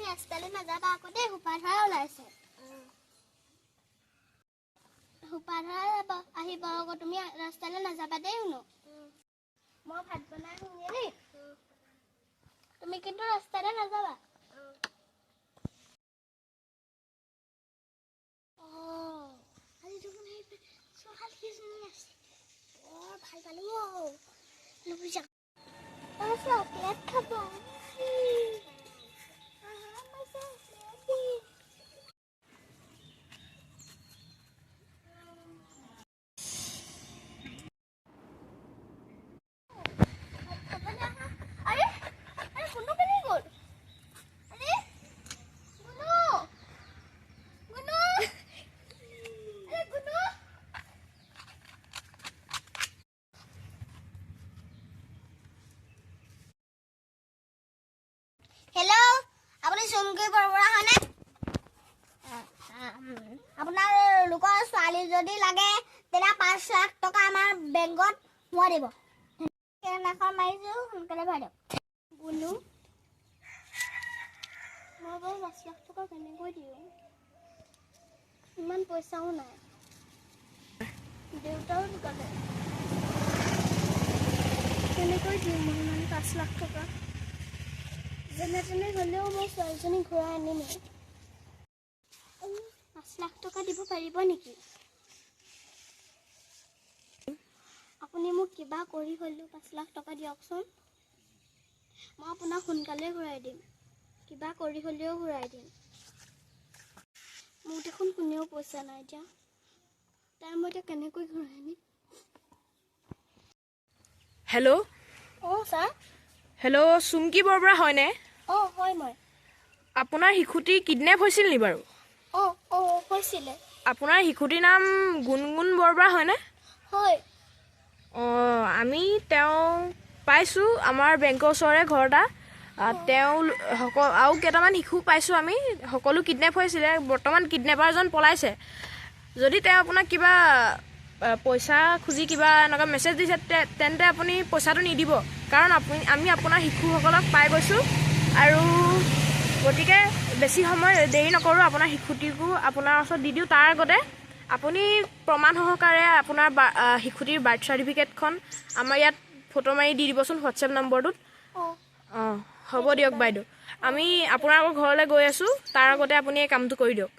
ৰাস্তালৈ নাযাবা আকৌ দেই, সোপা ধৰা ওলাইছে। সোপা ধৰা যাব আহিব আকৌ, তুমি ৰাস্তালৈ নাযাবা দেই। শুনো, মই ভাত বনাই আহোঁগে দেই, তুমি কিন্তু ৰাস্তালৈ নাযাবা। অঁ, আজি দেখোন সেই ছোৱালীকেইজনী আছে, বৰ ভাল পালোঁ অ'। লৈ যাম, চকলেট খাব। আহা, মই চকলেট দিম। ভাত খাবলৈ আহা। আৰে আৰে, গুণু কেনি গ'ল? আৰে গুণু, গুণু, আৰে গুণু। হেল্ল', আপুনি চুমকি বৰবৰা হয়নে? আপোনাৰ লোকৰ ছোৱালী যদি লাগে, তেতিয়া 5 লাখ টকা আমাৰ বেংকত সোমোৱাই দিব। কেনেখন মাৰিছোঁ, সোনকালে ভৰাই দিয়ক। গুণু, মই বাৰু 5 লাখ টকা কেনেকৈ দিওঁ? ইমান পইচাও নাই, দেউতাও ঢুকালে। কেনেকৈ দিওঁ মই ইমান 5 লাখ টকা? যেনে তেনে হ'লেও মই ছোৱালীজনী ঘূৰাই আনিমেই। 5 লাখ টকা দিব পাৰিব নেকি আপুনি মোক? কিবা কৰি হ'লেও 5 লাখ টকা দিয়কচোন। মই আপোনাক সোনকালে ঘূৰাই দিম, কিবা কৰি হ'লেও ঘূৰাই দিম। মোক দেখোন কোনেও পইচা নাই দিয়া। তাই মই এতিয়া কেনেকৈ ঘূৰাই আনিম? হেল্ল'। অঁ ছাৰ। হেল্ল', চুমকি বৰবৰা হয়নে? অঁ, হয় মই। আপোনাৰ শিশুটি কিডনেপ হৈছিল নি বাৰু? অঁ, হৈছিলে। আপোনাৰ শিশুটিৰ নাম গুণগুণ বৰবৰা হয়নে? হয়। অঁ, আমি তেওঁ পাইছোঁ, আমাৰ বেংকৰ ওচৰৰে ঘৰ এটা। তেওঁ আৰু কেইটামান শিশু পাইছোঁ আমি, সকলো কিডনেপ হৈছিলে। বৰ্তমান কিডনেপাৰজন পলাইছে। যদি তেওঁ আপোনাক কিবা পইচা খুজি কিবা এনেকুৱা মেছেজ দিছে, তেন্তে আপুনি পইচাটো নিদিব, কাৰণ আমি আপোনাৰ শিশুসকলক পাই গৈছোঁ আৰু গতিকে বেছি সময় দেৰি নকৰোঁ, আপোনাৰ শিশুটিকো আপোনাৰ ওচৰত দি দিওঁ। তাৰ আগতে আপুনি প্ৰমাণ সহকাৰে আপোনাৰ শিশুটিৰ বাৰ্থ চাৰ্টিফিকেটখন আমাৰ ইয়াত ফটো মাৰি দি দিবচোন হোৱাটছএপ নম্বৰটোত। অঁ। অঁ, হ'ব দিয়ক বাইদেউ, আমি আপোনালোকৰ ঘৰলৈ গৈ আছোঁ। তাৰ আগতে আপুনি এই কামটো কৰি দিয়ক।